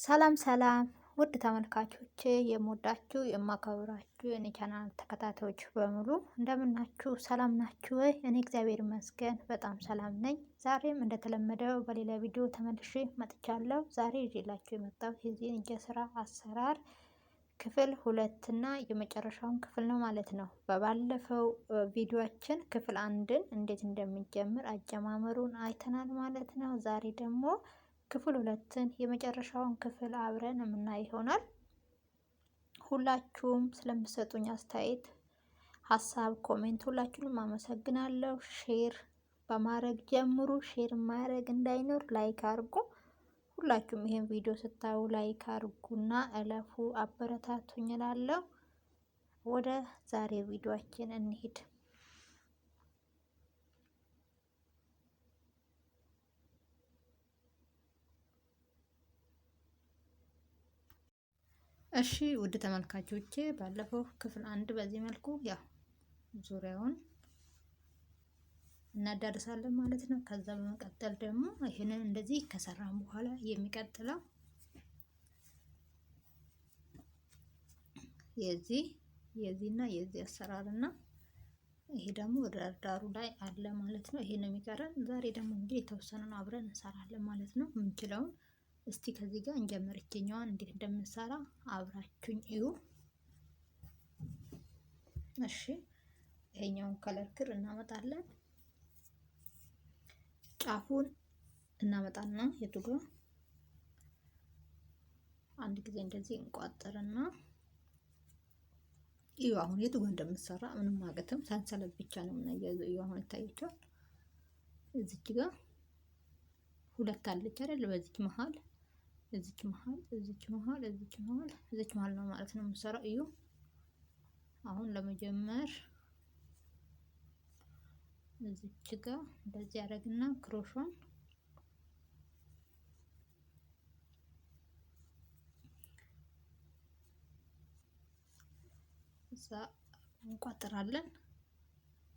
ሰላም ሰላም ውድ ተመልካቾቼ የምወዳችሁ የማከብራችሁ የኔ ቻናል ተከታታዮች በሙሉ እንደምናችሁ ሰላም ናችሁ ወይ? እኔ እግዚአብሔር ይመስገን በጣም ሰላም ነኝ። ዛሬም እንደተለመደው በሌላ ቪዲዮ ተመልሼ መጥቻለሁ። ዛሬ ይዤላችሁ የመጣሁት የዚህን እጀ ስራ አሰራር ክፍል ሁለት እና የመጨረሻውን ክፍል ነው ማለት ነው። በባለፈው ቪዲዮአችን ክፍል አንድን እንዴት እንደሚጀምር አጀማመሩን አይተናል ማለት ነው። ዛሬ ደግሞ ክፍል ሁለትን የመጨረሻውን ክፍል አብረን የምናይ ይሆናል። ሁላችሁም ስለምሰጡኝ አስተያየት፣ ሀሳብ፣ comment ሁላችሁንም አመሰግናለሁ። share በማድረግ ጀምሩ። share ማድረግ እንዳይኖር like አድርጉ። ሁላችሁም ይሄን ቪዲዮ ስታዩ like አድርጉና እለፉ፣ አበረታቱኝ እላለሁ። ወደ ዛሬ ቪዲዮአችን እንሂድ። እሺ ውድ ተመልካቾቼ ባለፈው ክፍል አንድ በዚህ መልኩ ያው ዙሪያውን እናዳርሳለን ማለት ነው። ከዛ በመቀጠል ደግሞ ይህንን እንደዚህ ከሰራን በኋላ የሚቀጥለው የዚህ የዚህና የዚህ አሰራር እና ይሄ ደግሞ ዳሩ ላይ አለ ማለት ነው። ይሄ ነው የሚቀረን። ዛሬ ደግሞ እንግዲህ የተወሰነውን አብረን እንሰራለን ማለት ነው የምንችለውን እስቲ ከዚህ ጋር እንጀምር። እችኛዋን እንዴት እንደምንሰራ አብራችሁኝ እዩ። እሺ ይሄኛውን color ክር እናመጣለን። ጫፉን እናመጣና የቱ ጋር አንድ ጊዜ እንደዚህ እንቋጥርና እዩ። አሁን የቱ ጋር እንደምንሰራ ምንም አቅትም ሰንሰለት ብቻ ነው የምናያይዘው። እዩ አሁን ይታያችኋል። እዚች ጋር ሁለት አለች አይደል? በዚች መሀል እዚች መሀል እዚች መሀል እዚች መሀል እዚች መሀል ነው ማለት ነው የምሰራው። እዩ አሁን ለመጀመር እዚች ጋር እንደዚህ ያደርግና ክሮሿን እዛ እንቋጥራለን።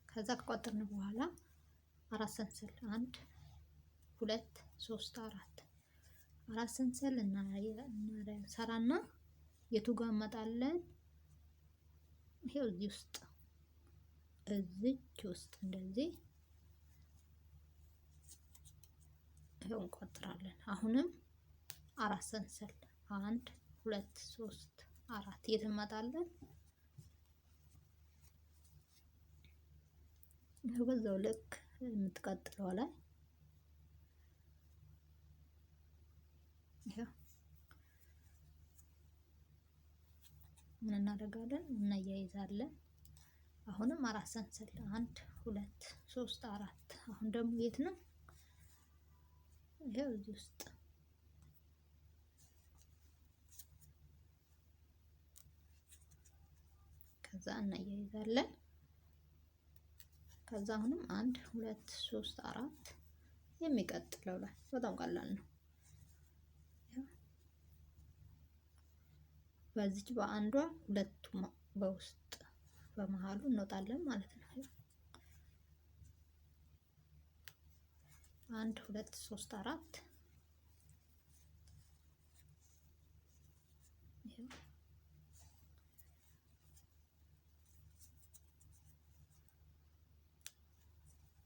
ከዛ ከቋጠርን በኋላ አራት ሰንሰል አንድ ሁለት ሶስት አራት አራት ሰንሰል እናሰራና የቱ ጋር እንመጣለን? ይሄው እዚህ ውስጥ እዚች ውስጥ እንደዚህ ይሄው እንቆጥራለን። አሁንም አራት ሰንሰል አንድ ሁለት ሶስት አራት የት እንመጣለን? ይሄው በዛው ልክ የምትቀጥለው ላይ ይሄው ምን እናደርጋለን? እናያይዛለን። አሁንም አራት ሰንሰል አንድ ሁለት ሶስት አራት። አሁን ደግሞ የት ነው? ይሄው እዚህ ውስጥ ከዛ እናያይዛለን። ከዛ አሁንም አንድ ሁለት ሶስት አራት የሚቀጥለው ላይ በጣም ቀላል ነው። በዚች በአንዷ ሁለቱ በውስጥ በመሃሉ እንወጣለን ማለት ነው። አንድ ሁለት ሶስት አራት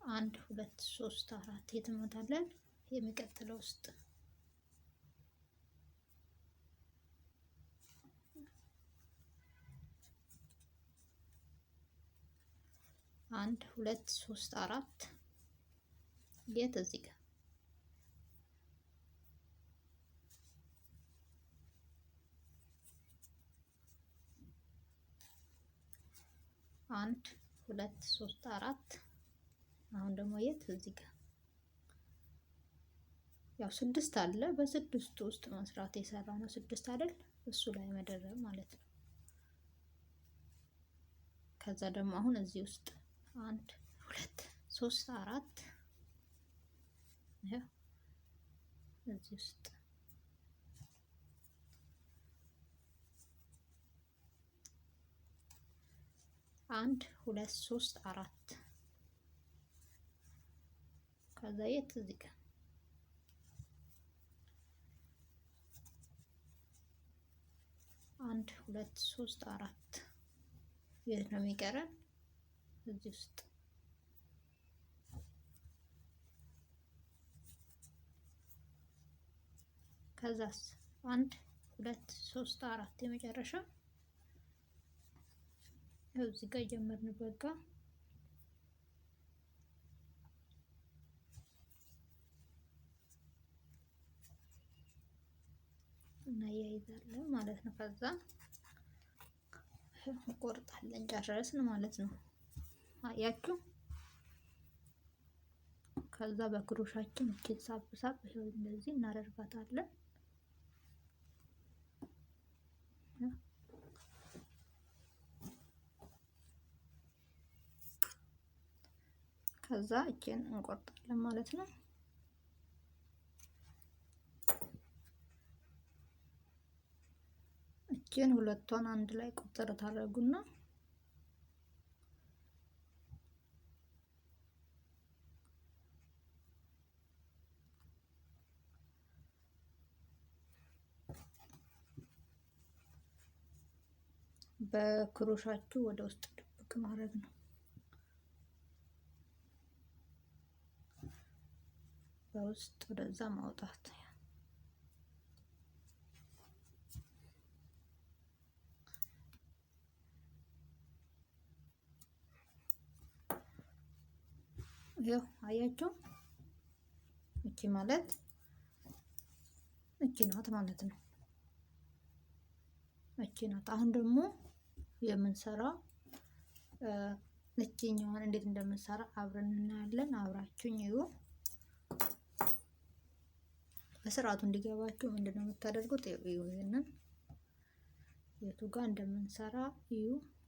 አንድ ሁለት ሶስት አራት የት እንወጣለን? የሚቀጥለው ውስጥ አንድ ሁለት ሶስት አራት የት እዚህ ጋር አንድ ሁለት ሶስት አራት። አሁን ደግሞ የት እዚህ ጋር ያው ስድስት አለ። በስድስቱ ውስጥ መስራት የሰራ ነው ስድስት አይደል? እሱ ላይ መደረብ ማለት ነው። ከዛ ደግሞ አሁን እዚህ ውስጥ አንድ ሁለት ሶስት አራት ይኸው እዚህ ውስጥ አንድ ሁለት ሶስት አራት። ከዛ የት እዚህ ጋር 1 2 3 4 የት ነው የሚቀረን? እዚህ ውስጥ ከዛስ 1 2 3 4 የመጨረሻ ይኸው እዚህ ጋር ጀመርንበት ጋር እናያይዛለን ማለት ነው። ከዛ እንቆርጣለን ጨረስን ማለት ነው። አያችሁ። ከዛ በክሮሻችን እቺን ሳብ ሳብ ይኸው እንደዚህ እናደርጋታለን። ከዛ እቺን እንቆርጣለን ማለት ነው። እቺን ሁለቷን አንድ ላይ ቁጥር ታደርጉና በክሮሻችሁ ወደ ውስጥ ድብቅ ማድረግ ነው። በውስጥ ወደዛ ማውጣት። ይኸው አያችሁ፣ እቺ ማለት እቺ ናት ማለት ነው። እቺ ናት። አሁን ደግሞ የምንሰራው እቺኛዋን እንዴት እንደምንሰራ አብረን እናያለን። አብራችሁኝ እዩ። በስርዓቱ እንዲገባችሁ ምንድነው የምታደርጉት? እዩ፣ ይሄንን የቱ ጋር እንደምንሰራ እዩ።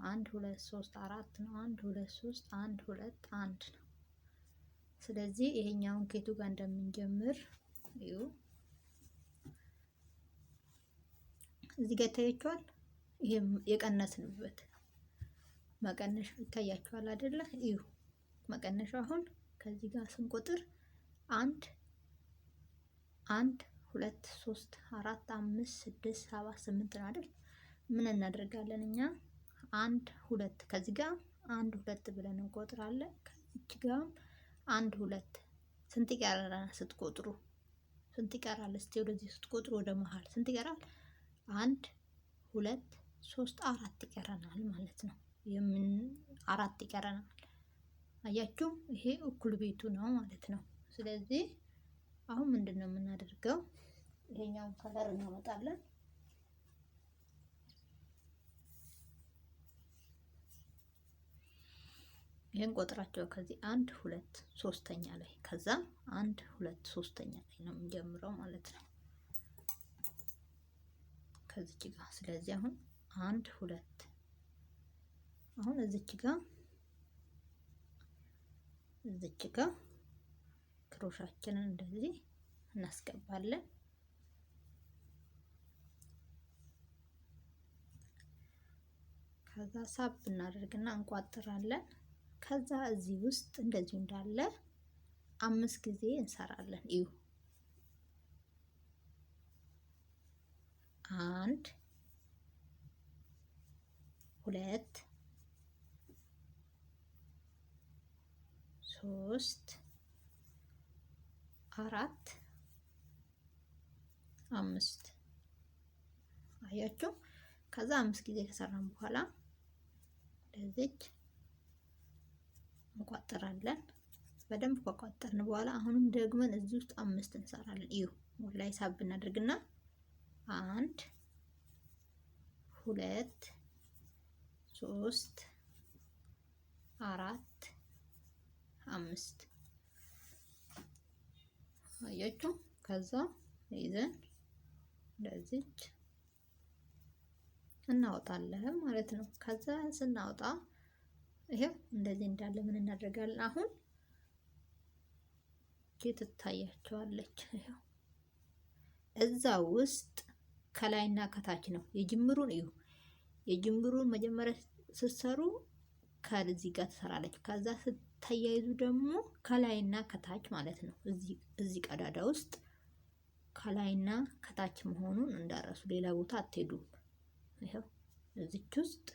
1 2 3 4 ነው። 1 2 3 1 2 1 ነው። ስለዚህ ይሄኛውን ከየቱ ጋር እንደምንጀምር እዩ። እዚህ ጋር ይታያችኋል። ይሄ የቀነስንበት መቀነሻ ይታያችኋል አይደለ? እዩ መቀነሻው አሁን ከዚህ ጋር ስንቆጥር 1 1 2 3 4 5 6 7 8 ነው አይደል? ምን እናደርጋለን እኛ 1 2 ከዚህ ጋር 1 2 ብለን እንቆጥራለን። ከዚህ ጋር 1 2 ስንት ይቀራል? ስትቆጥሩ ስንት ይቀራል? እስቲ ወደዚህ ስትቆጥሩ ወደ መሃል ስንት ይቀራል? 1 2 3 4 ይቀረናል ማለት ነው። የምን 4 ይቀረናል። አያችሁ፣ ይሄ እኩል ቤቱ ነው ማለት ነው። ስለዚህ አሁን ምንድነው የምናደርገው? ይሄኛውን color እናመጣለን። ይሄን ቆጥራቸው ከዚህ 1 2 3ኛ ላይ ከዛ 1 2 3ኛ ላይ ነው የምንጀምረው ማለት ነው ከዚች ጋር። ስለዚህ አሁን 1 2 አሁን እዚች ጋር ክሮሻችንን እንደዚህ እናስገባለን። ከዛ ሳብ እናደርግና እንቋጥራለን። ከዛ እዚህ ውስጥ እንደዚሁ እንዳለ 5 ጊዜ እንሰራለን። እዩ 1 2 3 4 5 አያችሁ። ከዛ 5 ጊዜ ከሰራን በኋላ እንደዚህ እንቋጥራለን። በደንብ ከቋጠርን በኋላ አሁንም ደግመን እዚህ ውስጥ 5 እንሰራለን። እዩ ላይ ሳብ እናደርግና 1 2 3 4 5 አያችሁ። ከዛ ይዘን እንደዚህ እናወጣለን ማለት ነው። ከዛ ስናወጣ ይሄው እንደዚህ እንዳለ ምን እናደርጋለን አሁን ትታያቸዋለች። ይሄው እዛ ውስጥ ከላይና ከታች ነው የጅምሩን እዩ። የጅምሩን መጀመሪያ ስትሰሩ ከዚህ ጋር ትሰራለች። ከዛ ስታያይዙ ደግሞ ከላይና ከታች ማለት ነው። እዚህ ቀዳዳ ውስጥ ከላይና ከታች መሆኑን እንዳረሱ፣ ሌላ ቦታ አትሄዱም። ይኸው እዚች ውስጥ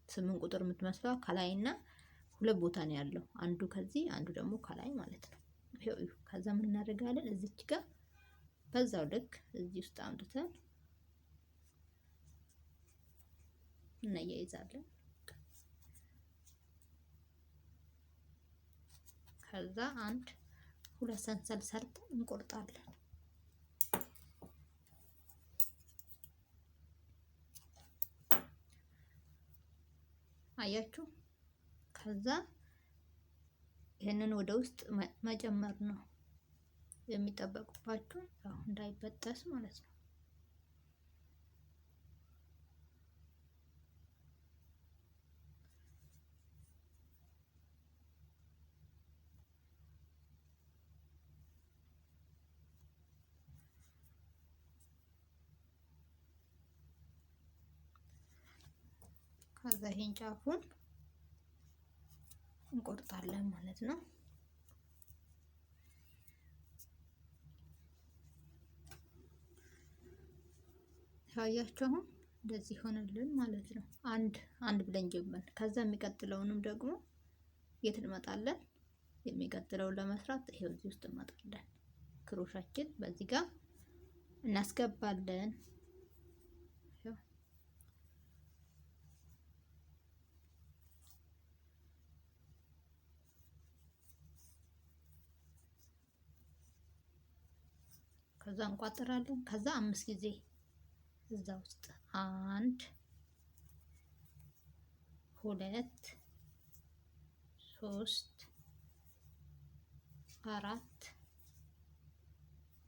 8 ቁጥር የምትመስለው ከላይና ሁለት ቦታ ነው ያለው። አንዱ ከዚህ አንዱ ደግሞ ከላይ ማለት ነው። ይኸው ከዛ ምን እናደርጋለን? እዚች ጋር በዛው ልክ እዚህ ውስጥ አምጥተን እናያይዛለን። ከዛ አንድ ሁለት ሰንሰል ሰርተን እንቆርጣለን። አያችሁ? ከዛ ይህንን ወደ ውስጥ መጨመር ነው የሚጠበቅባችሁ፣ ያው እንዳይበጠስ ማለት ነው። ከዛ ይሄን ጫፉን እንቆርጣለን ማለት ነው። ያያችሁ አሁን እንደዚህ ሆነልን ማለት ነው። አንድ አንድ ብለን ጀመርን። ከዛ የሚቀጥለውንም ደግሞ የት እንመጣለን? የሚቀጥለውን ለመስራት ይሄው እዚህ ውስጥ እንመጣለን። ክሮሻችን በዚህ ጋር እናስገባለን። ከዛ እንቋጥራለን። ከዛ 5 ጊዜ እዛ ውስጥ 1 2 3 4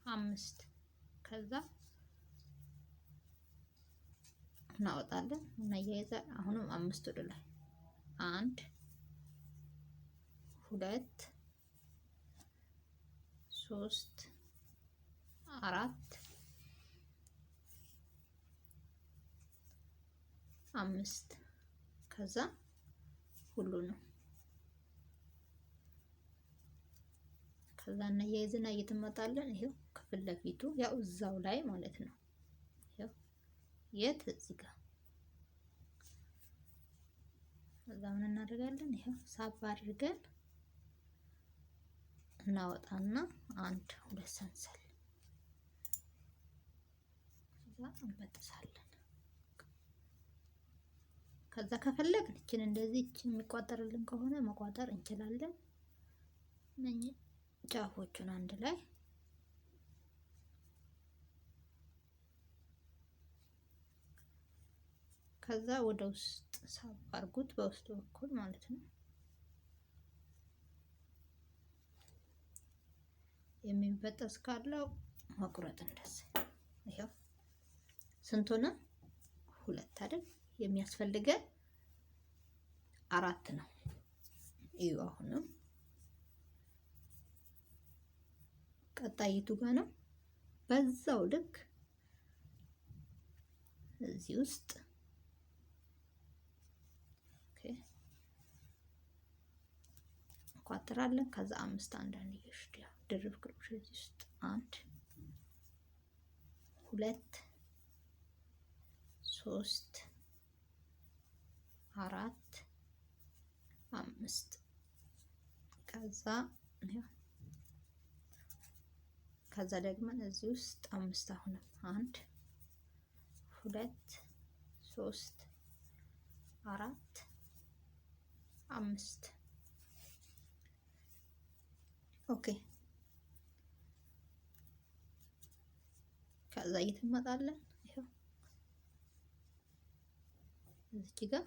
5 ከዛ እናወጣለን እናያይዛለን። አሁንም 5 ወደ ላይ 1 2 3 4 5 ከዛ ሁሉንም ከዛ እናያይዝና እየተመጣለን። ይሄው ከፊት ለፊቱ ያው እዛው ላይ ማለት ነው። ይሄው የት እዚህ ጋር ከዛ ምን እናደርጋለን? ይሄው ሳብ አድርገን እናወጣና 1 2 ሰንሰል ከዛ እንበጥሳለን። ከዛ ከፈለግን እችን እንደዚህ እችን የሚቋጠርልን ከሆነ መቋጠር እንችላለን። እነኚህ ጫፎቹን አንድ ላይ ከዛ ወደ ውስጥ ሳብ አድርጉት፣ በውስጡ በኩል ማለት ነው። የሚበጠስ ካለው መቁረጥ እንደዚህ። ይሄው ስንት ሆነ? 2 አይደል? የሚያስፈልገን 4 ነው። እዩ አሁንም ቀጣይቱ ጋር ነው። በዛው ልክ እዚህ ውስጥ okay እንቋጥራለን። ከዛ 5 አንዳንድ እየሽ ድርብ ክሮሼ እዚህ ውስጥ 1 2 3 4 5 ከዛ ደግመን እዚህ ውስጥ 5 አሁንም 1 2 3 4 5 okay። ከዛ እየተመጣለን ይሄው እዚህ ጋር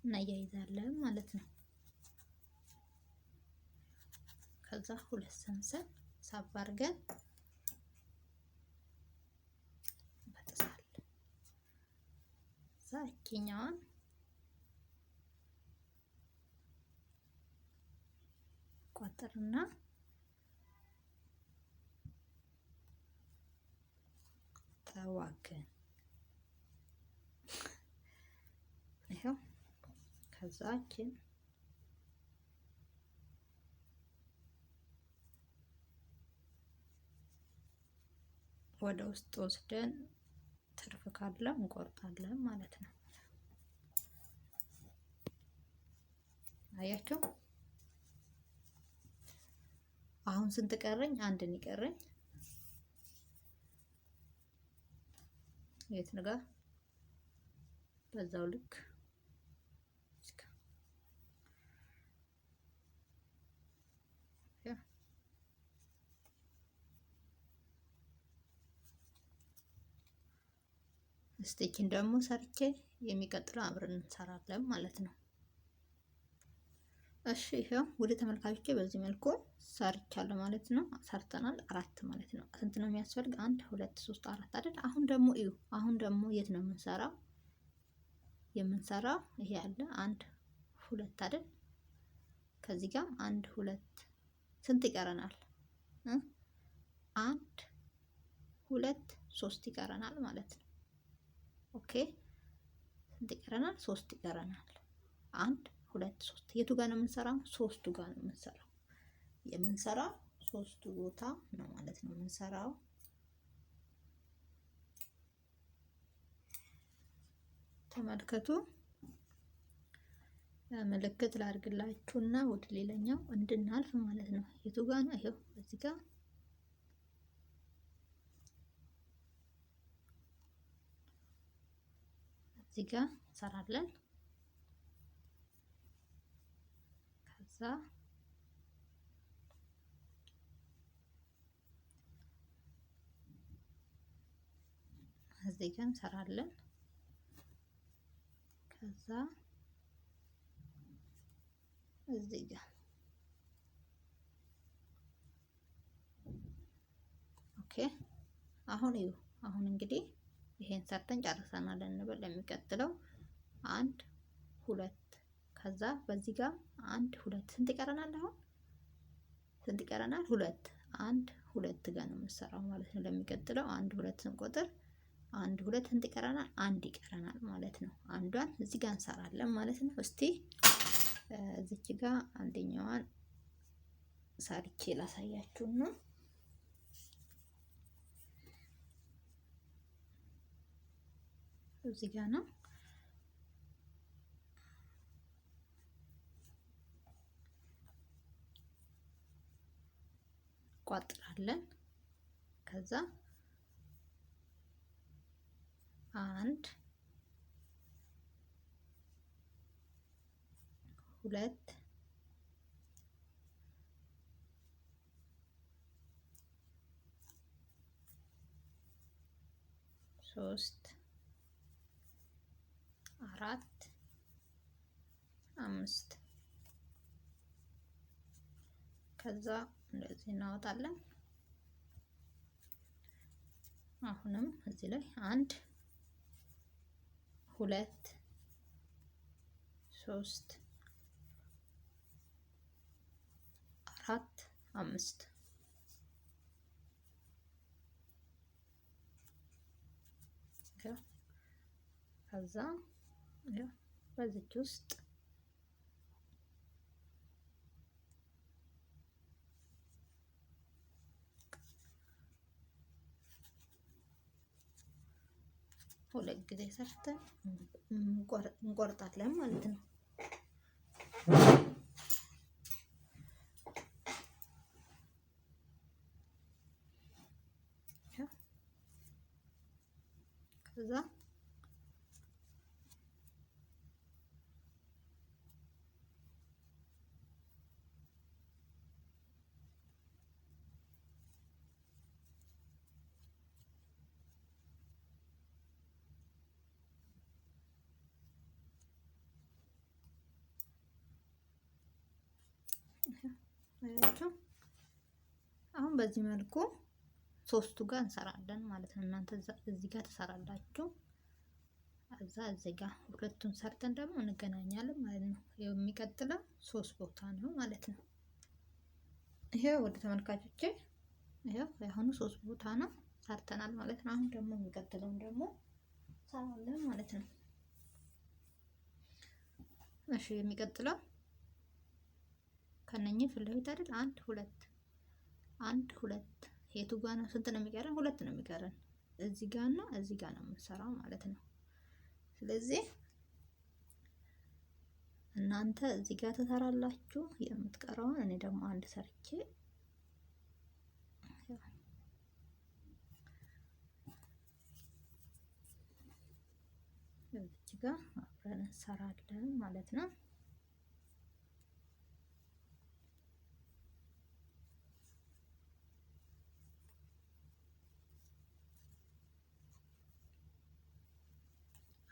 እናያይዛለን ማለት ነው። ከዛ 2 ሰንሰል ሳብ አድርገን እንበጥሳለን። ከዛ እቺኛዋን ቋጥርና ተዋክን ይሄው ከዛችን ወደ ውስጥ ወስደን ትርፍ ካለ እንቆርጣለን ማለት ነው። አያችሁ አሁን ስንት ቀረኝ? አንድን ይቀረኝ። የት ጋር በዛው ልክ stitch ን ደግሞ ሰርቼ የሚቀጥለው አብረን እንሰራለን ማለት ነው። እሺ ይሄው ወደ ተመልካቾቼ በዚህ መልኩ ሰርቻለሁ ማለት ነው። ሰርተናል አራት ማለት ነው። ስንት ነው የሚያስፈልግ? 1 2 3 4 አይደል? አሁን ደግሞ እዩ። አሁን ደግሞ የት ነው የምንሰራው? የምንሰራው ይሄ አለ 1 2 አይደል? ከዚህ ጋር 1 2 ስንት ይቀረናል? 1 2 3 ይቀረናል ማለት ነው። okay ስንት ይቀረናል? 3 ይቀረናል። 1 2 3 የቱ ጋር ነው የምንሰራው? ሶስቱ ጋር ነው የምንሰራው። የምንሰራው ሶስቱ ቦታ ነው ማለት ነው የምንሰራው። ተመልከቱ፣ ምልክት ላድርግላችሁና ወደ ሌላኛው እንድናልፍ ማለት ነው። የቱ ጋር ነው? ይሄው እዚህ ጋር እዚህ ጋር እንሰራለን። ከዛ እዚህ ጋር እንሰራለን። ከዛ እዚህ ጋር okay። አሁን እዩ፣ አሁን እንግዲህ ይሄን ሰርተን ጨርሰናል እንበል። ለሚቀጥለው 1 2 ከዛ በዚህ ጋር 1 2 ስንት ይቀረናል? አሁን ስንት ይቀረናል? 2 1 2 ጋር ነው የምንሰራው ማለት ነው። ለሚቀጥለው 1 2 ስንቆጥር 1 2 ስንት ይቀረናል? 1 ይቀረናል ማለት ነው። አንዷን እዚህ ጋር እንሰራለን ማለት ነው። እስቲ እዚች ጋር አንደኛዋን ሰርቼ ላሳያችሁና እዚህ ጋር ነው ቋጥራለን። ከዛ 1 2 3 4 5 ከዛ እንደዚህ እናወጣለን። አሁንም እዚህ ላይ 1 2 3 4 5 ከዛ በዚች ውስጥ ሁለት ጊዜ ሰርተን እንቆርጣለን ማለት ነው። ከዛ አሁን በዚህ መልኩ ሶስቱ ጋር እንሰራለን ማለት ነው። እናንተ እዚህ ጋር ትሰራላችሁ፣ እዛ እዚህ ጋር ሁለቱን ሰርተን ደግሞ እንገናኛለን ማለት ነው። የሚቀጥለው 3 ቦታ ነው ማለት ነው። ይሄ ወደ ተመልካቾቼ ይሄው አሁን 3 ቦታ ነው ሰርተናል ማለት ነው። አሁን ደግሞ የሚቀጥለውን ደግሞ እንሰራለን ማለት ነው። እሺ የሚቀጥለው ከነኚህ ፊት ለፊት አይደል? 1 2 1 2 የቱ ጋር ነው? ስንት ነው የሚቀረን? 2 ነው የሚቀረን። እዚህ ጋር እና እዚህ ጋር ነው የምንሰራው ማለት ነው። ስለዚህ እናንተ እዚህ ጋር ትሰራላችሁ የምትቀረውን፣ እኔ ደግሞ አንድ ሰርቼ እዚህ ጋር አብረን እንሰራለን ማለት ነው።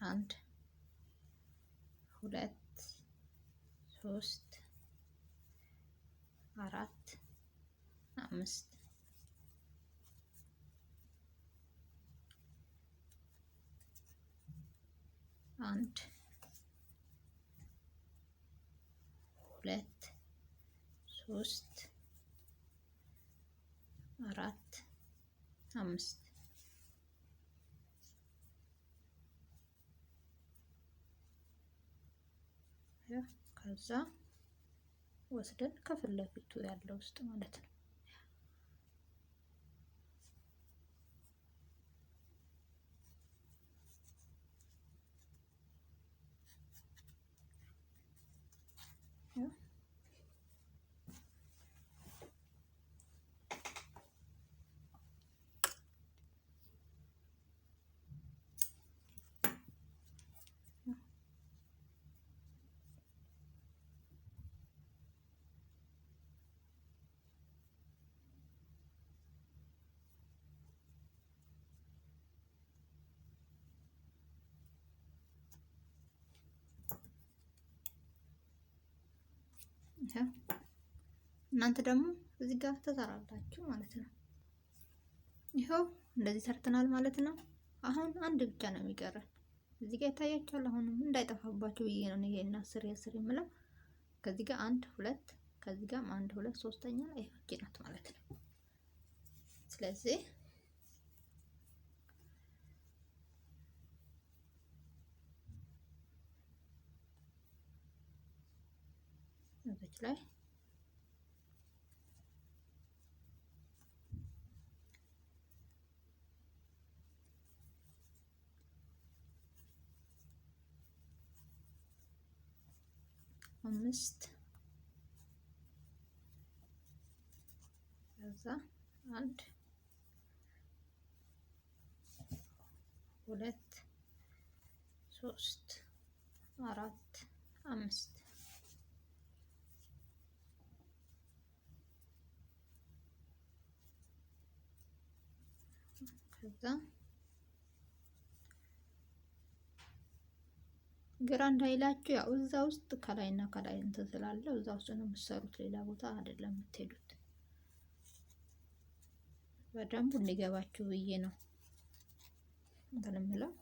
አንድ ሁለት ሶስት አራት አምስት አንድ ሁለት ሶስት አራት አምስት። ከዛ ወስደን ከፊት ለፊቱ ያለው ውስጥ ማለት ነው። እናንተ ደግሞ እዚህ ጋር ትሰራላችሁ ማለት ነው። ይኸው እንደዚህ ሰርተናል ማለት ነው። አሁን አንድ ብቻ ነው የሚቀረን። እዚህ ጋር ይታያችኋል። አሁንም እንዳይጠፋባችሁ ብዬ ነው ይሄን አስር አስር የምለው። ከዚህ ጋር አንድ ሁለት፣ ከዚህ ጋር አንድ ሁለት፣ ሶስተኛ ላይ ይሄ ናት ማለት ነው። ስለዚህ እዚች ላይ አምስት ከዛ አንድ ሁለት ሶስት አራት አምስት። ከዛ ግራ እንዳይላችሁ ያው እዛ ውስጥ ከላይና ከላይ እንትን ስላለ እዛ ውስጥ ነው የምትሰሩት፣ ሌላ ቦታ አይደለም የምትሄዱት። በደንቡ እንዲገባችሁ ብዬ ነው እንትን የምለው።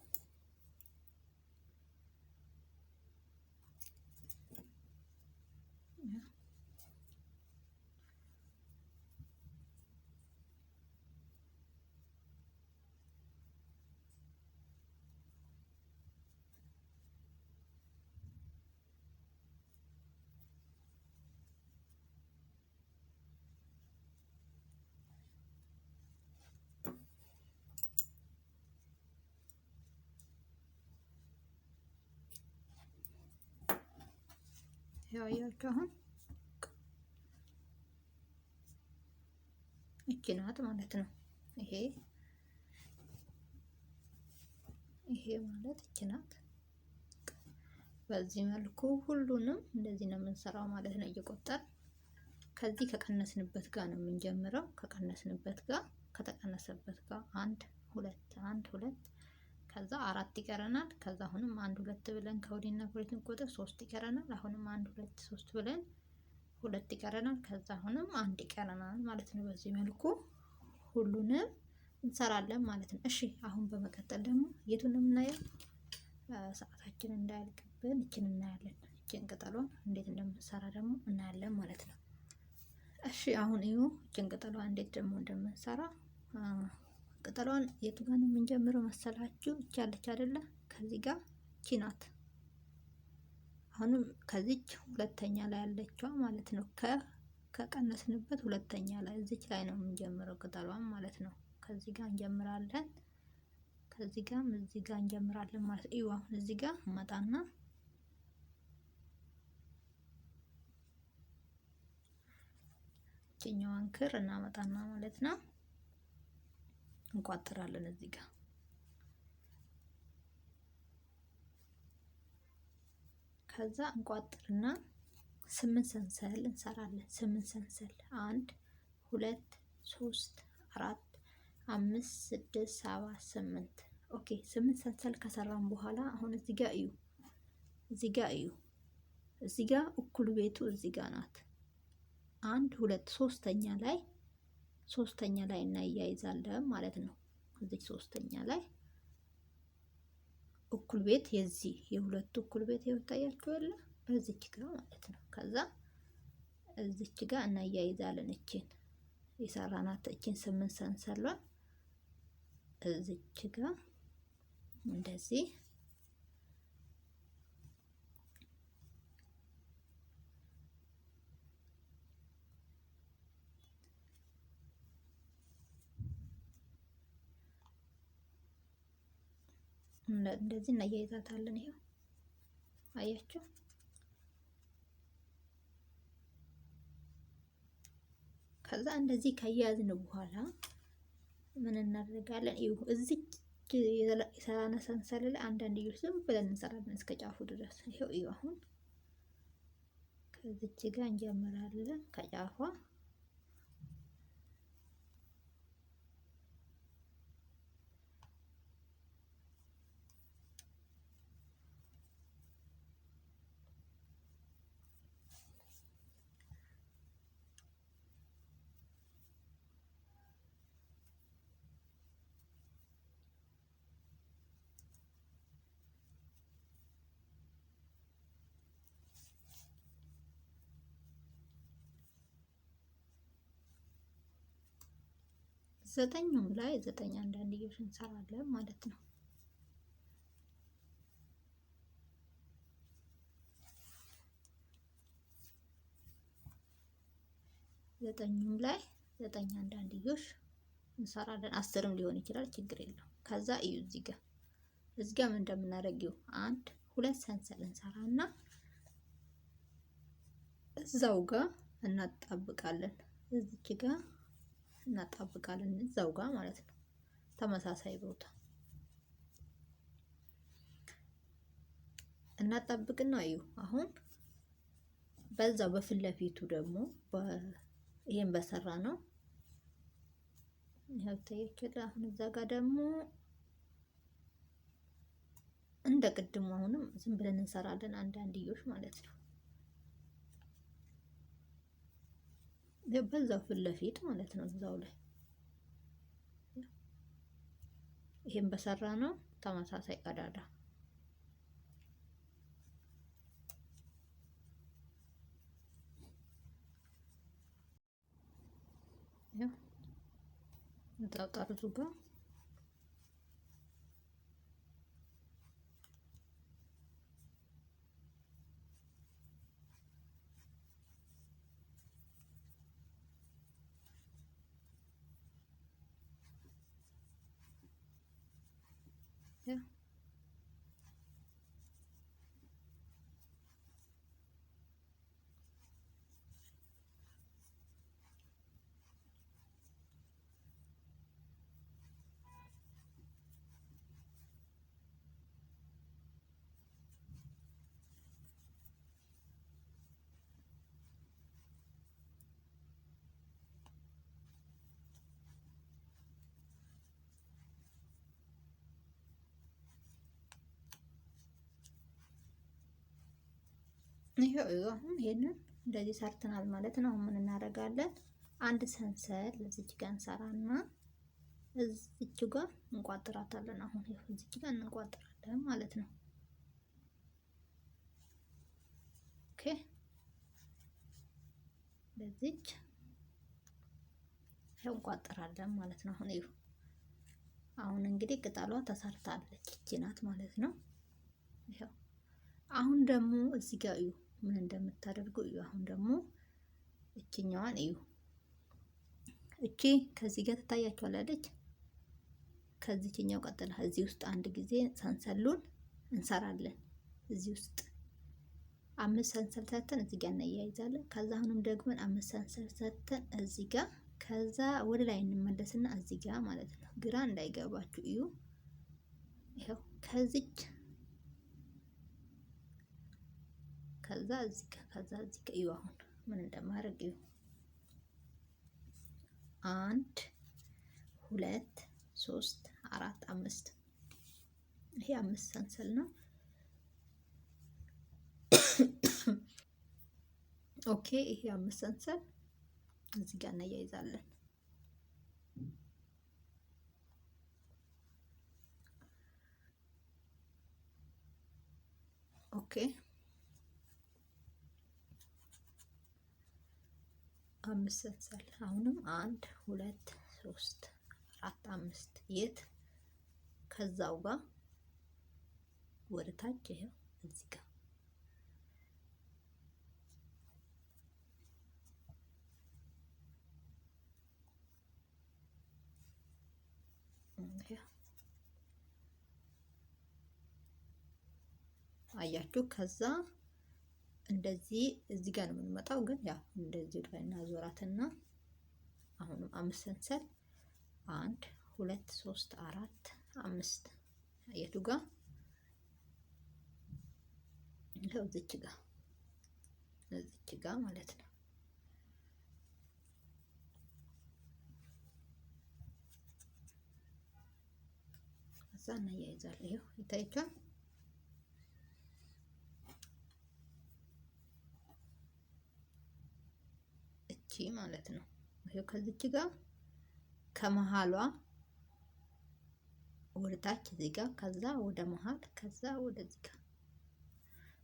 ያው አያችሁ አሁን እቺ ናት ማለት ነው። ይሄ ይሄ ማለት እቺ ናት። በዚህ መልኩ ሁሉንም እንደዚህ ነው የምንሰራው ማለት ነው። እየቆጠር ከዚህ ከቀነስንበት ጋር ነው የምንጀምረው። ከቀነስንበት ጋር ከተቀነሰበት ጋር አንድ ሁለት አንድ ሁለት ከዛ አራት ይቀረናል። ከዛ አሁንም አንድ ሁለት ብለን ከወዲና ከወዲህ እንቆጥር ሶስት ይቀረናል። አሁንም አንድ ሁለት ሶስት ብለን ሁለት ይቀረናል። ከዛ አሁንም አንድ ይቀረናል ማለት ነው። በዚህ መልኩ ሁሉንም እንሰራለን ማለት ነው። እሺ አሁን በመቀጠል ደግሞ የቱን ነው የምናየው? ሰዓታችን እንዳያልቅብን እችን እናያለን። እችን ቅጠሏን እንዴት እንደምንሰራ ደግሞ እናያለን ማለት ነው። እሺ አሁን እዩ እችን ቅጠሏን እንዴት ደግሞ እንደምንሰራ። ቅጠሏን የቱ ጋር ነው የምንጀምረው መሰላችሁ? እቺ አለች አይደለ? ከዚህ ጋር እቺ ናት። አሁንም ከዚች ሁለተኛ ላይ ያለችዋ ማለት ነው። ከቀነስንበት ሁለተኛ ላይ እዚች ላይ ነው የምንጀምረው ቅጠሏን ማለት ነው። ከዚህ ጋር እንጀምራለን። ከዚህ ጋርም እዚህ ጋር እንጀምራለን ማለት ነው። አሁን እዚህ ጋር መጣና እቺኛዋን ክር እናመጣና ማለት ነው እንቋጥራለን እዚህ ጋር። ከዛ እንቋጥርና 8 ሰንሰል እንሰራለን። 8 ሰንሰል 1 2 3 4 5 6 7 8። Okay 8 ሰንሰል ከሰራን በኋላ አሁን እዚህ ጋር እዩ፣ እዚህ ጋር እዩ፣ እዚህ ጋር እኩል ቤቱ እዚህ ጋር ናት። 1 2 ሶስተኛ ላይ እናያይዛለን ማለት ነው። እዚህ ሶስተኛ ላይ እኩል ቤት የዚህ የሁለቱ እኩል ቤት ይታያችኋል፣ በዚች ጋር ማለት ነው። ከዛ እዚች ጋር እናያይዛለን እቺን የሰራናት እቺን 8 ሰንሰሏን እዚች ጋር እንደዚህ እንደዚህ እናያይዛታለን። ይሄው አያችሁ። ከዛ እንደዚህ ከያዝን በኋላ ምን እናደርጋለን? ይኸው እዚህ የሰራነ ሰንሰል ላይ አንዳንድ ዝም ብለን እንሰራለን እስከ ጫፉ ድረስ። ይኸው እዩ። አሁን ከዚች ጋር እንጀምራለን ከጫፏ ዘጠኙም ላይ 9 አንዳንድ እንሰራለን ማለት ነው። ዘጠኙም ላይ 9 አንዳንድ እንሰራለን። 10ም ሊሆን ይችላል፣ ችግር የለውም። ከዛ እዩ እዚህ ጋር እዚህ ጋር ምን እንደምናደርገው 1 2 ሰንሰል እንሰራና እዛው ጋር እናጣብቃለን። እዚች ጋር እናጣብቃለን እዛው ጋር ማለት ነው። ተመሳሳይ ቦታ እናጣብቅና እዩ አሁን በዛው በፊት ለፊቱ ደግሞ ይሄን በሰራ ነው ይሄው ታያችኋል። አሁን እዛ ጋር ደግሞ እንደ ቅድሙ አሁንም ዝም ብለን እንሰራለን አንዳንድዮሽ ማለት ነው። በዛው ፊት ለፊት ማለት ነው። እዛው ላይ ይሄን በሰራ ነው ተመሳሳይ ቀዳዳ እዛው ጠርዙ ጋር ይሄው አሁን ይሄንን እንደዚህ ሰርተናል ማለት ነው። ምን እናደርጋለን? አንድ ሰንሰል እዚች ጋር እንሰራና እዚች ጋር እንቋጥራታለን። አሁን ይሄው እዚች ጋር እንቋጥራለን ማለት ነው። Okay በዚች ይሄው እንቋጥራለን ማለት ነው። አሁን ይሄው አሁን እንግዲህ ቅጠሏ ተሰርታለች እቺ ናት ማለት ነው። ይሄው አሁን ደግሞ እዚህ ጋር እዩ ምን እንደምታደርጉ እዩ። አሁን ደግሞ እቺኛዋን እዩ። እቺ ከዚህ ጋር ትታያችኋለች። ከዚህኛው ቀጥላ እዚህ ውስጥ አንድ ጊዜ ሰንሰሉን እንሰራለን። እዚህ ውስጥ 5 ሰንሰል ሰተን እዚህ ጋር እናያይዛለን። ከዛ አሁንም ደግመን 5 ሰንሰል ሰተን እዚህ ጋር ከዛ ወደ ላይ እንመለስና እዚህ ጋር ማለት ነው። ግራ እንዳይገባችሁ እዩ። ይኸው ከዚች ከዛ እዚህ ጋር ከዛ እዚህ ጋር እዩ። አሁን ምን እንደማደርግ እዩ። 1 2 3 4 5 ይሄ 5 ሰንሰል ነው። Okay ይሄ 5 ሰንሰል እዚህ ጋር እናያይዛለን። Okay 5 ሰንሰል አሁንም 1 2 3 4 5 የት ከዛው ጋር ወደ ታች ይሄው እዚህ ጋር አያችሁ። ከዛ እንደዚህ እዚህ ጋር ነው የምንመጣው፣ ግን ያው እንደዚህ ወደ ላይ እናዞራትና አሁንም 5 ሰንሰል 1 2 3 4 5 የቱ ጋር ይኸው እዚች ጋር እዚች ጋር ማለት ነው። እዛ እናያይዛለን። ይኸው ይታያችኋል። እቺ ማለት ነው። ይኸው ከዚች ጋር ከመሃሏ ወደ ታች እዚህ ጋር ከዛ ወደ መሃል ከዛ ወደዚህ ጋር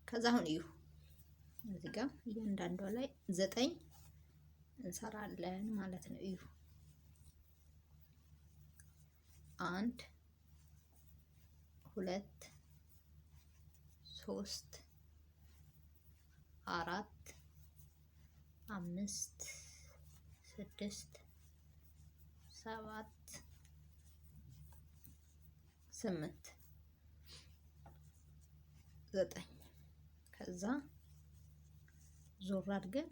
ከዛ አሁን እዩ እዚህ ጋር እያንዳንዷ ላይ 9 እንሰራለን ማለት ነው። እዩ 1 2 3 4 5 6 7 8 9 ከዛ ዞር አድርገን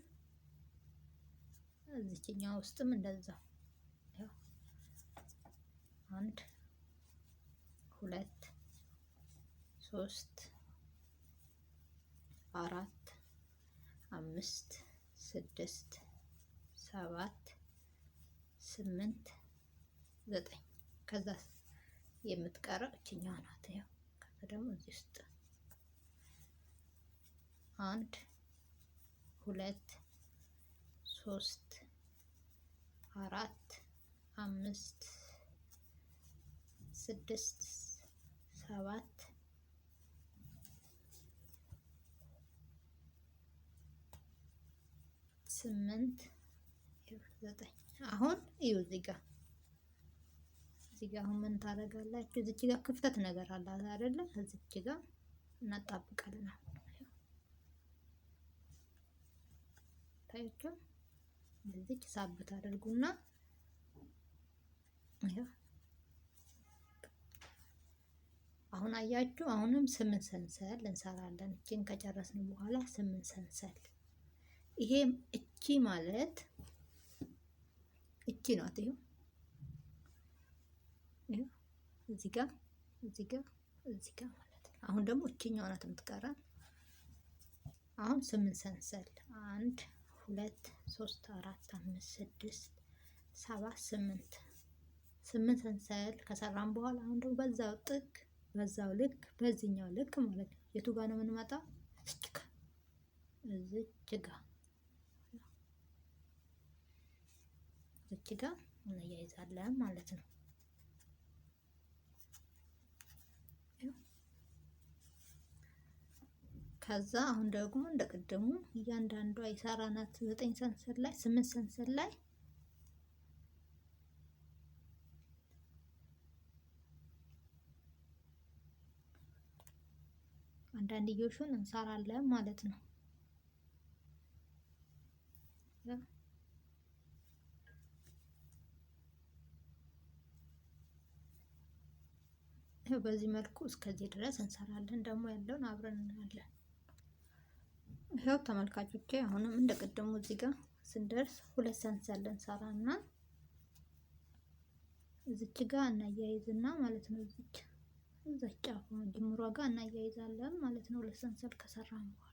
እዚህኛው ውስጥም እንደዛው ያው 1 2 3 4 5 6 7 8 9 ከዛ የምትቀረው እችኛዋ ናት። ያው ከዛ ደግሞ እዚህ ውስጥ 1 2 3 4 5 6 7 8 9 አሁን እዩ እዚህ ጋር እዚህ ጋር አሁን ምን ታደርጋላችሁ? እዚች ጋር ክፍተት ነገር አላት አይደለ? እዚች ጋር እናጣብቃለን። ታያችሁ፣ እዚች ሳብ ታደርጉና አሁን አያችሁ፣ አሁንም 8 ሰንሰል እንሰራለን። እቺን ከጨረስን በኋላ 8 ሰንሰል። ይሄም እቺ ማለት እቺ ናት። ይሄው እዚህ ጋር እዚህ ጋር እዚህ ጋር ማለት ነው። አሁን ደግሞ እቺኛዋ ናት የምትቀረን። አሁን 8 ሰንሰል 1 2 3 4 5 6 7 8 8 ሰንሰል ከሰራን በኋላ አሁን ደግሞ በዛው ጥግ በዛው ልክ በዚህኛው ልክ ማለት ነው። የቱ ጋር ነው የምንመጣው? እዚህ ጋር እዚች ጋር እዚች ጋር እናያይዛለን ማለት ነው። ከዛ አሁን ደግሞ እንደቀደሙ እያንዳንዷ የሰራናት 9 ሰንሰል ላይ 8 ሰንሰል ላይ አንዳንድዮሹን እንሰራለን ማለት ነው። በዚህ መልኩ እስከዚህ ድረስ እንሰራለን። ደግሞ ያለውን አብረን እናያለን። ይኸው ተመልካቾቼ አሁንም እንደ ቅድሙ እዚህ ጋር ስንደርስ ሁለት ሰንሰል እንሰራና እዚች ጋር እናያይዝና ማለት ነው። እዚች እዛች ጫፉ ጅምሯ ጋር እናያይዛለን ማለት ነው። ሁለት ሰንሰል ከሰራን በኋላ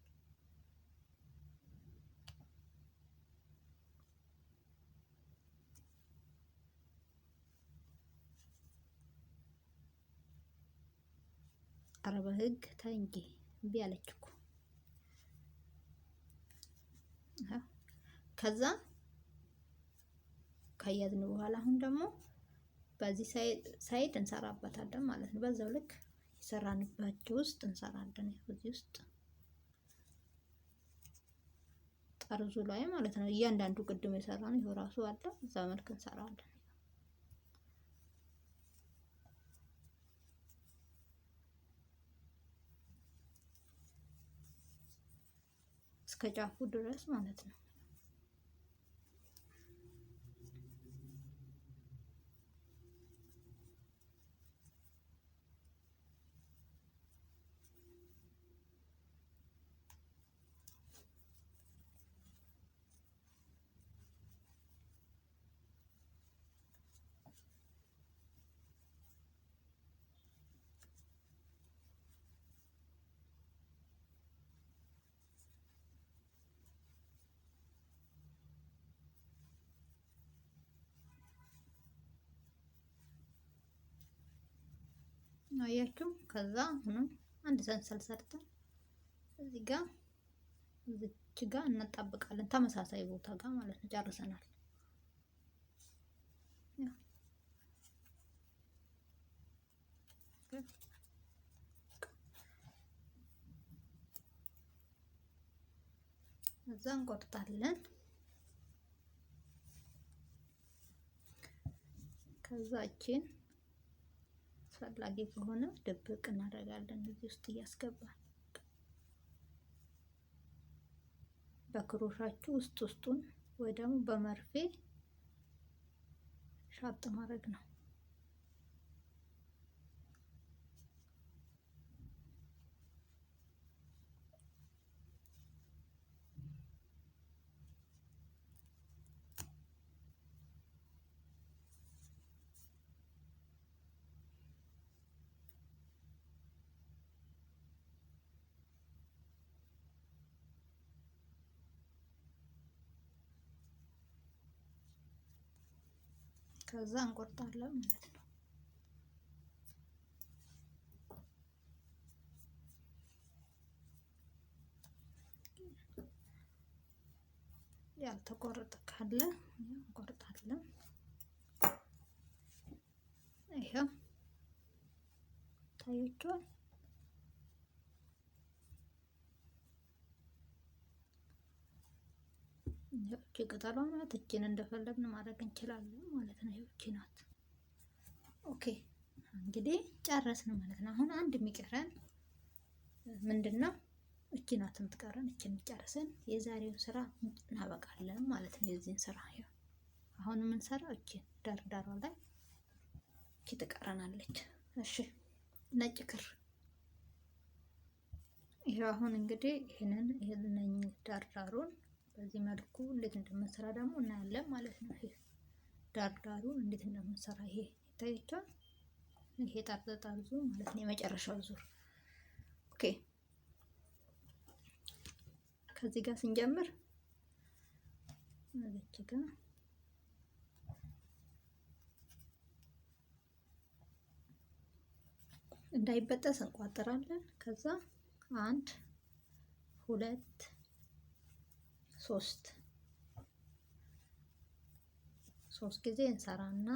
ኧረ በህግ ተይ እንጂ እምቢ አለች እኮ። ከዛ ካያዝን በኋላ አሁን ደግሞ በዚህ side እንሰራበታለን ማለት ነው። በዛው ልክ የሰራንባቸው ውስጥ እንሰራለን። በዚህ ውስጥ ጠርዙ ላይ ማለት ነው። እያንዳንዱ ቅድም የሰራነው ይኸው ራሱ አለ። እዛ መልክ እንሰራለን። እስከ ጫፉ ድረስ ማለት ነው። አያችሁ። ከዛ አሁንም አንድ ሰንሰል ሰርተን እዚህ ጋር እዚች ጋር እናጣብቃለን ተመሳሳይ ቦታ ጋር ማለት ነው። ጨርሰናል። እዛ እንቆርጣለን። ከዛችን አስፈላጊ ከሆነ ድብቅ እናደርጋለን እዚህ ውስጥ እያስገባን በክሮሻችሁ ውስጥ ውስጡን ወይ ደግሞ በመርፌ ሻጥ ማድረግ ነው። ከዛ እንቆርጣለን ማለት ነው። ያልተቆረጠ ካለ እንቆርጣለን። ይሄው ታያችኋል። ይህቺ ቅጠሏ ናት። እችን እንደፈለግን ማድረግ እንችላለን ማለት ነው። ይህቺ ናት። Okay እንግዲህ ጨረስን ማለት ነው። አሁን አንድ የሚቀረን ምንድን ነው? እቺ ናት የምትቀረን። እችን ጨርሰን የዛሬውን ስራ እናበቃለን ማለት ነው። የዚህን ስራ አሁን የምንሰራው እቺን ዳርዳሯ ላይ እቺ ትቀረናለች። እሺ ነጭ ክር ይሄው አሁን እንግዲህ ይሄንን ዳርዳሩን በዚህ መልኩ እንዴት እንደምንሰራ ደግሞ እናያለን ማለት ነው። ይሄ ዳርዳሩን እንዴት እንደምንሰራ ይሄ ይታያችኋል። ይሄ ጠርዝ ጠርዙ ማለት ነው የመጨረሻው ዙር። Okay ከዚህ ጋር ስንጀምር እዚህ ጋር እንዳይበጠስ እንቋጥራለን። ከዛ 1 2 3 3 ጊዜ እንሰራና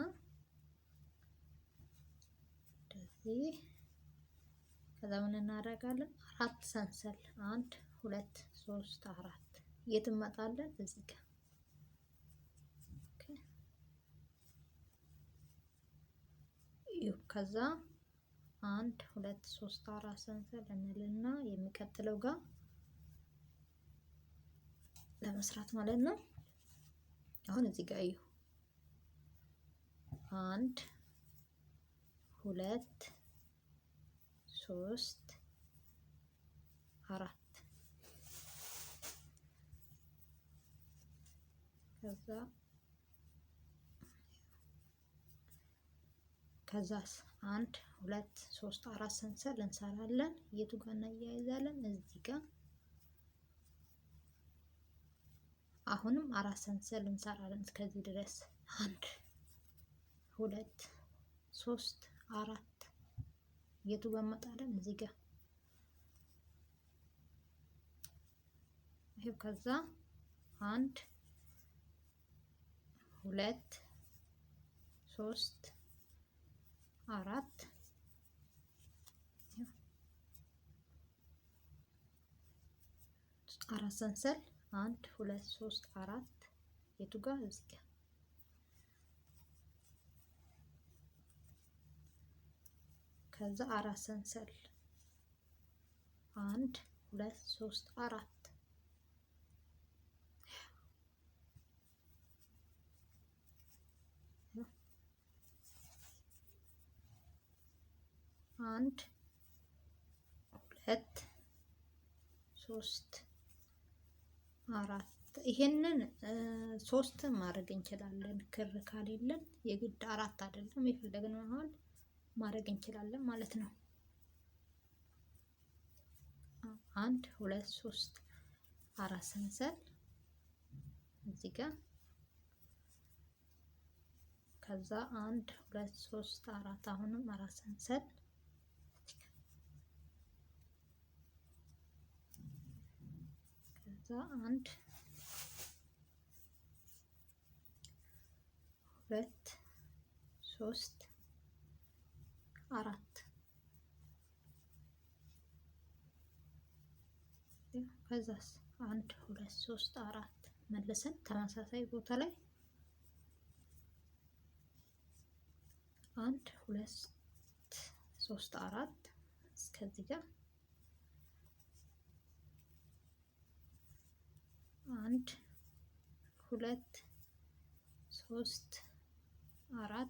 እንደዚህ ከዛ ምን እናደርጋለን? 4 ሰንሰል 1 2 3 4 የት እንመጣለን? እዚህ ጋር ከዛ 1 2 3 4 ሰንሰል እንልና የሚቀጥለው ጋር ለመስራት ማለት ነው። አሁን እዚህ ጋር እዩ 1 2 3 4 ከዛስ 1 2 3 4 ሰንሰል እንሰራለን። የቱ ጋር እናያይዛለን? እዚህ ጋር አሁንም 4 ሰንሰል እንሰራለን እስከዚህ ድረስ 1 2 3 4 የቱ ጋር እንመጣለን? እዚህ ጋር ይሄው። ከዛ 1 2 3 4 4 ሰንሰል 1 2 3 4 የቱ ጋር? እዚህ ጋር ከዛ 4 ሰንሰል 1 2 3 4 1 2 3 4 ይሄንን 3 ማድረግ እንችላለን። ክር ካሌለን የግድ 4 አይደለም፣ የፈለግነው ያህል ማድረግ እንችላለን ማለት ነው። 1 2 3 4 ሰንሰል እዚህ ጋር ከዛ 1 2 3 4 አሁንም 4 ሰንሰል ከዛ 1 2 3 4 ከዛስ 1 2 3 4 መልሰን ተመሳሳይ ቦታ ላይ 1 2 3 4 እስከዚህ ጋር 1 2 3 4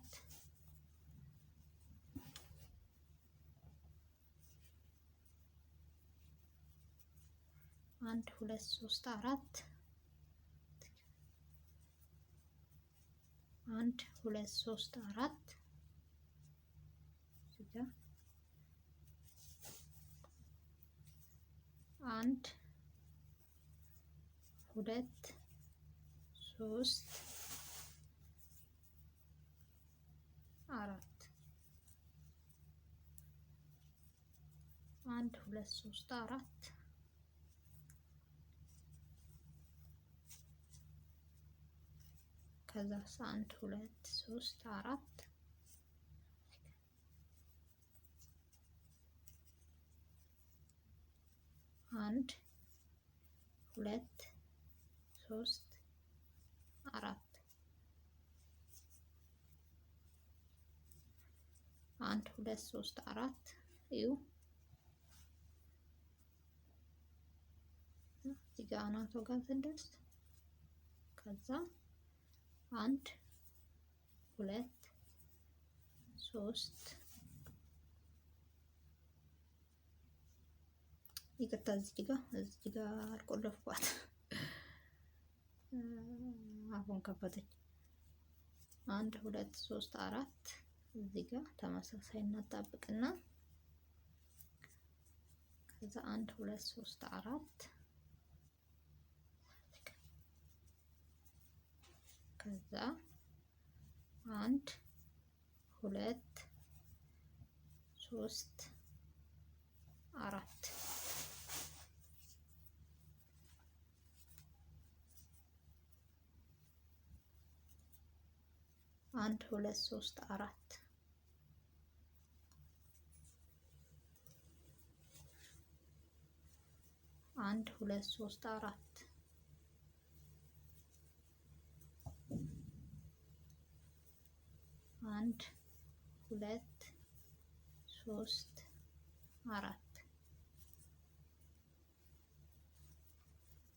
1 2 3 4 1 2 3 4 እዚህ ጋር 1 2 3 4 1 2 3 4 ከዛ 1 2 3 4 1 2 3 4 1 2 3 4 እዩ እዚህ ጋር አናቶ ጋር ስንደርስ ከዛ 1 2 3 ይቅርታ እዚህ ጋር አልቆለፍኳት፣ አሁን ከፈተች። 1 2 3 4 እዚህ ጋር ተመሳሳይ እናጣብቅና ከዛ 1 2 3 4 ከዛ 1 2 3 4 1 2 3 4 1 2 3 4 1 2 3 4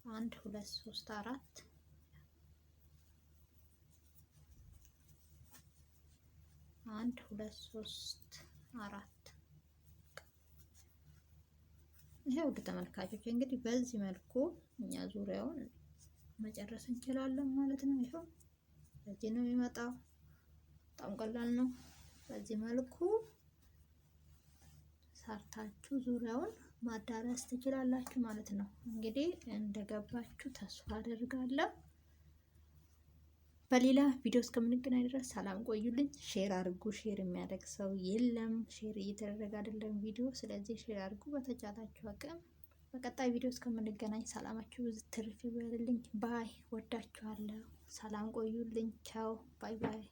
1 2 3 4 1 2 3 4 ይሄ ውድ ተመልካቾች እንግዲህ በዚህ መልኩ እኛ ዙሪያውን መጨረስ እንችላለን ማለት ነው። ይኸው በዚህ ነው የሚመጣው። በጣም ቀላል ነው። በዚህ መልኩ ሰርታችሁ ዙሪያውን ማዳረስ ትችላላችሁ ማለት ነው። እንግዲህ እንደገባችሁ ተስፋ አደርጋለሁ። በሌላ ቪዲዮ እስከምንገናኝ ድረስ ሰላም ቆዩልኝ። Share አድርጉ። Share የሚያደርግ ሰው የለም። Share እየተደረገ አይደለም ቪዲዮ። ስለዚህ share አድርጉ በተቻላችሁ አቅም። በቀጣይ ቪዲዮ እስከምንገናኝ ሰላማችሁ ብዙ ትርፍ ይበልልኝ። Bye። ወዳችኋለሁ። ሰላም ቆዩልኝ። ቻው። Bye bye።